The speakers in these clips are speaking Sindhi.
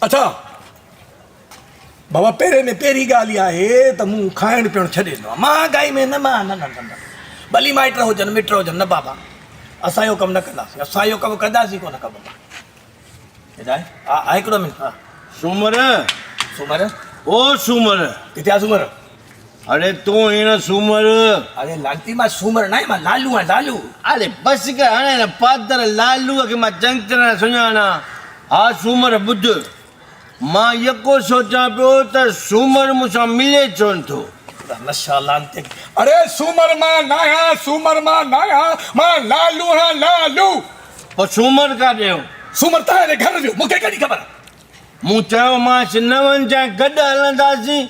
اڇا بابا پهرين ۾ پهرين ڳالهه اها آهي ته مون کائڻ پيئڻ ڇڏي ڏنو آهي. مهانگائي ۾ نه مان نه نه نه ڀلي مائٽ هجن مٽ هجن نه بابا اسان اهو ڪم نه ڪنداسين اسان اهو ڪم ڪنداسين ڪونه ڪم ها ها هڪڙو منٽ ها سومر سومر او سومر ڪٿي آ سومر اڙي تون هينئر سومر اڙي لالتي مان سومر نه آهيان مان لالو آهيان لالو اڙي بس ڪر هاڻي هن پادر لالوء کي مان چڱي طرح سڃاڻان ها سومر ٻڌ مان يڪو سوچان پيو ته سومر مون سان ملي ڇو نه ٿو. نشا لعنتي اڙي سومر مان ناهيان سومر مان ناهيان مان لالو آهيان لالو. پوء سومر ڪاڏي ويو؟ سومر تنهنجي گهر ويو مون کي ڪهڙي خبر. مون چيومانس نه وڃجانء گڏ هلنداسين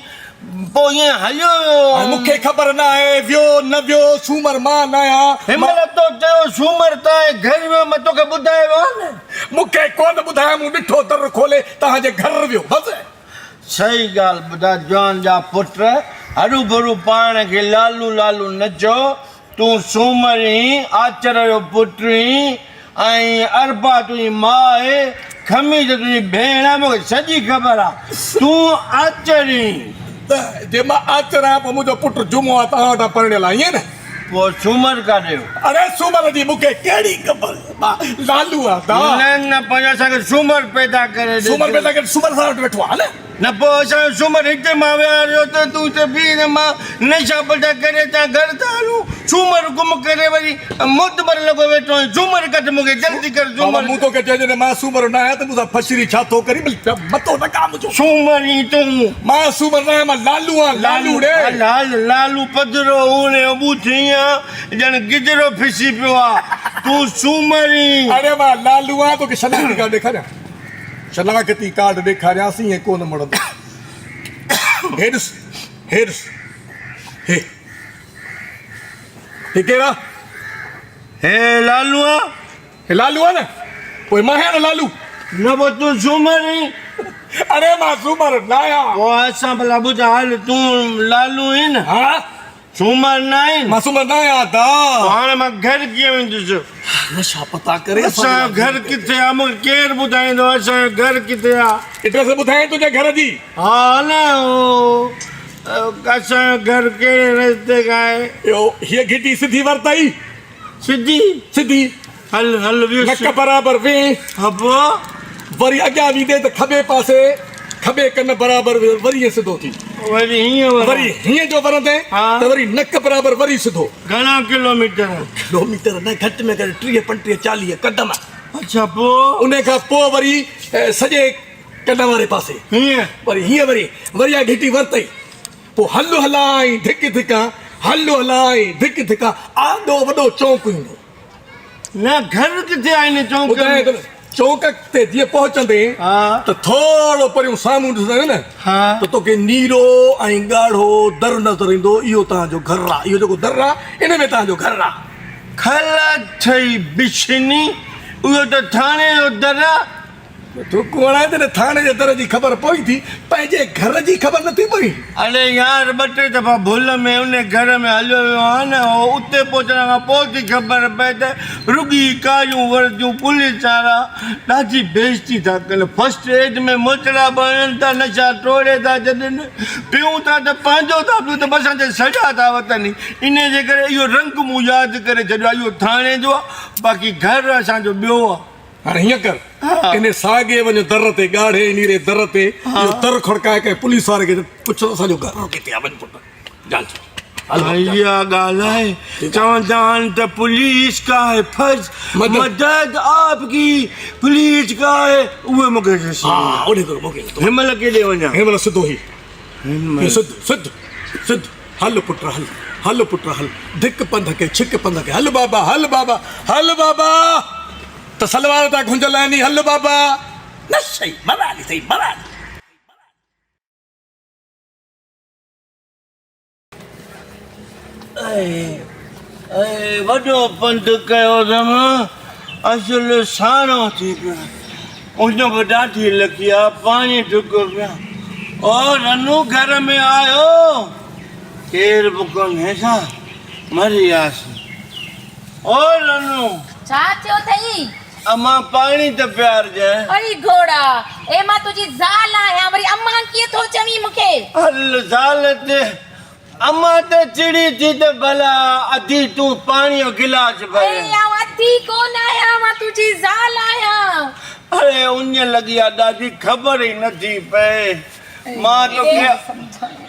پوء ائين هليو ويو. هاڻي مون کي خبر ناهي ويو نه ويو سومر مان ناهيان. هن مهل تو چيو سومر تنهنجي گهر ويو مان توکي ٻڌايو آهي نه. مون کي ڪونه ٻڌايو مون ڏٺو در کولي توهان جي گهر ويو بس. صحيح ڳالهه ٻڌاء جوان جا پٽ هروڀرو پاڻ کي لالو لالو نه چئو تون سومر هين، آچر جو پٽ هين ۽ اربع تنهنجي ماء آهي، خميس تنهنجي ڀيڻ آهي، مون کي سڄي خبر آهي، تون آچر هين. ته جي مان آچر آهيان پوء منهنجو پٽ جمعو آهي، توهان وٽان پرڻيل آهي، ائين نه؟ پوء سومر ڪاڏي ويو؟ اڙي سومر جي مون کي ڪهڙي خبر، مان لالو آهيان دا. نه نه پوء اسان کي سومر پيدا ڪري ڏي. سومر پيدا ڪري سومر اسان وٽ ويٺو آهي نه؟ نه پوء اسان جو سومر هتي مان ويهاريو ته تون هتي بيهه نه مان نشا پٽا ڪري اچان گهر ته هلون سومر گم ڪري وري معتبر لڳو ويٺو آهين سومر ڪڍ مون کي جلدي ڪر بابا سومر مون توکي چيو جڏهن مان سومر نه آهيان ته مون سان ڦشري ڇا ٿو ڪرين ڀلي متو نه ڪا منهنجو. سومر ئي تون. مان سومر نه آهيان مان لالو آهيان لالو ڙي. هل هل لالو پڌرو هونئن ٻوٿ ائين آ ڄڻ گدرو ڦسي پيو آ تون سومر ئي. اڙي مان لالو آهيان توکي شناختي ڪارڊ ڏيکاريان. شناختي ڪارڊ ڏيکاريانس ائين ڪونه مڙندو. هي ڏس، هي ڏس، هي، هي ڪير آ؟ هي لالو آ. هي لالو آ نه؟ پوء مان آهيان نه لالو. نه پوء تون سومر آهين. اڙي مان سومر ناهيان. پوء اسان ڀلا ٻڌاء هل تون لالو آهين نه؟ ها. سومر نه آهين؟ مان سومر نه آهيان ادا. پوء هاڻي مان گهر ڪيئن ويندس؟ نشا پتا ڪري اسان جو گهر ڪٿي آ؟ مون کي ڪير ٻڌائيندو اسان جو گهر ڪٿي آ؟ ايڊريس ٻڌايان تنهنجي گهر جي؟ ها نه او اسان جو گهر ڪهڙي رستي کان آهي؟ اهو هيء گهٽي سڌي ورتئي. سڌي؟ سڌي. هل هل ويس. نڪ برابر ويهه. ها پوء؟ وري اڳيان ويندين ته کٻي پاسي کٻي ڪن برابر وري ائين سڌو ٿي. وري هيئن وران. وري هيئن جو ورندين ته وري نڪ برابر وري سڌو. گهڻا ڪلوميٽر؟ ڪلوميٽر نه گهٽ ۾ گهٽ 30 35 40 قدم. اڇا پوء؟ ان کان پوء وري سڄي ڪن واري پاسي. هيئن؟ وري هيئن وري وري اها گهٽي ورتئي. پوء هل هلائين ڌڪ ڌڪان هل هلائين ڌڪ ڌڪان آڏو وڏو چونڪ ايندو. نه گهر ڪٿي آهي هن چونڪ ۾؟ چونڪ تي جيئن پهچندين ته ٿورو پريون سامهون ڏسندين نه ته توکي نيرو ۽ ڳاڙهو در نظر ايندو اهو توهان جو گهر آهي اهو جيڪو در آهي ان ۾ توهان جو گهر آهي. کل اٿئي بڇني اهو ته ٿاڻي جو در آهي. تون ڪوڙ آهين تڏهن ٿاڻي جي در جي خبر پوي ٿي، پنهنجي گهر جي خبر نٿي پوي. اڙي يار ٻه ٽي دفعا ڀل ۾ ان گهر ۾ هليو ويو آهيان نه اهو اتي پهچڻ کان پوء ٿي خبر پئي ته رڳي ڪاريون ورديون پوليس وارا ڏاڍي بيعزتي ٿا ڪن فرسٽ ايڊ ۾ موچڙا به هڻن ٿا نشا ٽوڙي ٿا ڇڏن پيون ٿا ته پنهنجو ٿا پيون ته بس اسان سڙيا ٿا وتن انهي جي ڪري اهو رنگ مون ياد ڪري ڇڏيو آهي اهو ٿاڻي جو آهي باقي گهر اسان جو ٻيو آهي. هاڻي هيئن ڪر، انهي ساڳئي وڃ در تي، ڳاڙهي نيري در تي، اهو در کڙڪائي ڪنهن پوليس واري کي پڇ ته اسان جو گهر ڪٿي آهي، وڃ پٽ، جان ڇڏ. هل بابا، جان. اها ڳالهه آهي، چوندا آهن ته پوليس ڪا هي فرض، مدد آپ ڪي پوليس ڪا هي، اهي مون کي ڏس. ها، اوڏي ڪر موڪل. هن مهل ڪيڏي وڃان؟ هن مهل سڌو هي. هي سڌ، سڌ، سڌ. هل پٽ هل، هل پٽ هل، ڌڪ پنڌ کي، ڇڪ پنڌ کي، هل بابا، هل بابا، هل بابا، ته سلوار تان گهنج لهني، هل بابا. نه سهي، موالي اٿئي، موالي. اي اي وڏو پنڌ ڪيو اٿم، اصل ساڻو ٿي پيو آهيان. اڃ به ڏاڍي لڳي آ، پاڻي ڍڪ پيان. او رنو گهر ۾ آيو؟ ڪير به ڪونهي ڇا؟ مري وياسين. او رنو! ڇا ٿيو اٿئي؟ امان پاڻي ته پيارجانء. اي گهوڙا، اي مان تنهنجي زال آهيان، وري امان ڪيئن ٿو چوين مون کي؟ هل زال تي امان ته چڙي ٿي ته ڀلا اڌي تون پاڻي جو گلاس ڀر. اي آئون اڌي ڪونه آهيان، مان تنهنجي زال آهيان. اڙي اڃ لڳي آ ڏاڍي خبر ئي نٿي پئي. مان توکي.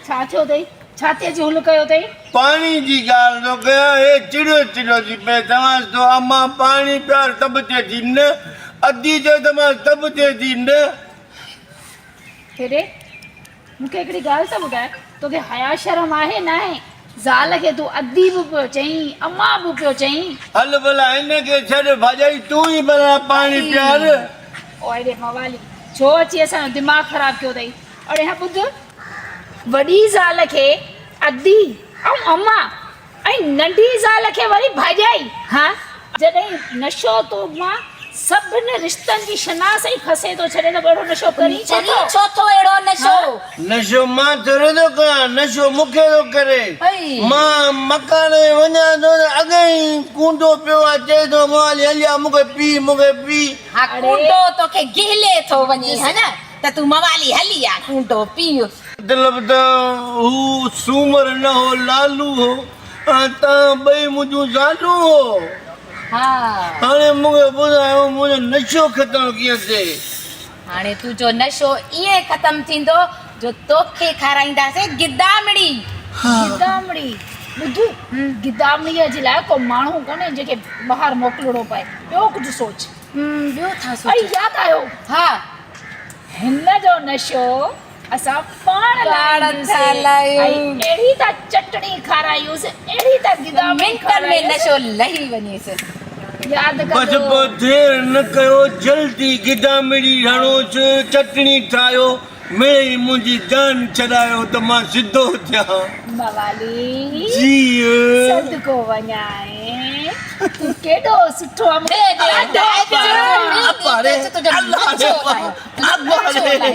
ڇا ٿيو اٿئي؟ ڇا تي اچي هل ڪيو اٿئي؟ پاڻي جي ڳالهه ٿو ڪيان، هي چڙيو چڙيو ٿي پئي. چوانس ٿو امان پاڻي پيار ته به چئي ٿي نه. ادي چئي ته مان ته به چئي ٿي نه. هيڏي مون کي هڪڙي ڳالهه ته ٻڌاء، توکي حياء شرم آهي ناهي؟ زال کي تون ادي به پيو چئين، امان به پيو چئين. هل ڀلا هن کي ڇڏ ڀاڄائي تون ئي ڀلا پاڻي پيار. او اڙي موالي، ڇو اچي اسان جو دماغ خراب ڪيو اٿئي. اڙي ها ٻڌ، وڏي زال کي ادي ۽ امان ۽ ننڍي زال کي وري ڀاڄائي. ها جڏهن نشو تو مان سڀني رشتن جي شناس ئي کسي ٿو ڇڏي ته پوء اهڙو نشو ڪرين ڇو ٿو؟ ڇو ٿو اهڙو نشو؟ نشو مان ٿورو ٿو ڪيان، نشو مون کي ٿو ڪري. مان مڪان ۾ وڃان ٿو ته اڳي ئي ڪونڊو پيو آ، چئي ٿو موالي هلي آ مون کي پي، مون کي پي. ها ڪونڊو توکي گهلي ٿو وڃي ها نه ته تون موالي هلي آ ڪونڊو پيء. مطلب ته هو سومر نه هو لالو هو ۽ توهان ٻئي منهنجون زالون هو. هاڻي مون کي ٻڌايو منهنجو نشو ختم ڪيئن ٿئي؟ هاڻي تنهنجو نشو ائين ختم ٿيندو جو توکي کارائينداسين گدامڙي. گدامڙي! ٻڌ گدامڙيء جي لاء ڪو ماڻهو ڪونهي جنهن کي ٻاهر موڪلڻو پئي. ٻيو ڪجهه سوچ. ٻيو ٿا سوچون. اڙي ياد آيو. ها. هن جو نشو اسان پاڻ لاهينديونسين ۽ اهڙي ته چٽڻي کارايونس، اهڙي ته گدامڙي منٽن ۾ نشو لهي وڃيس. ياد بس ڪجو. پوء دير نه ڪيو، جلدي گدامڙي هڻوس، چٽڻي ٺاهيو، مڙئي منهنجي جان ڇڏايو ته مان سڌو ٿيان. موالي، جيء. صدقو وڃانء، تون ڪيڏو سٺو آن، مون کي ڏاڍو پيارو آن. ابا ري، الله ري، ابا ري.